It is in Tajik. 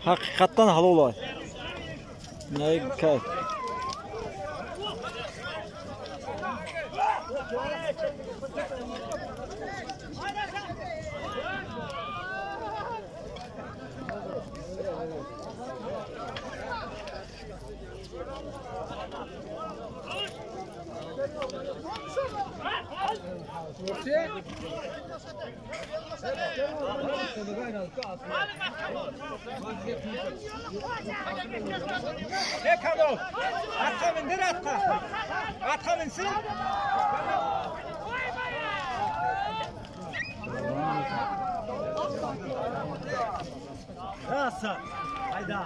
Ҳақиқатан ҳалол ай. Не кайф. Атқа міндір, атқа. Атқа мінсін. Краса. Айда.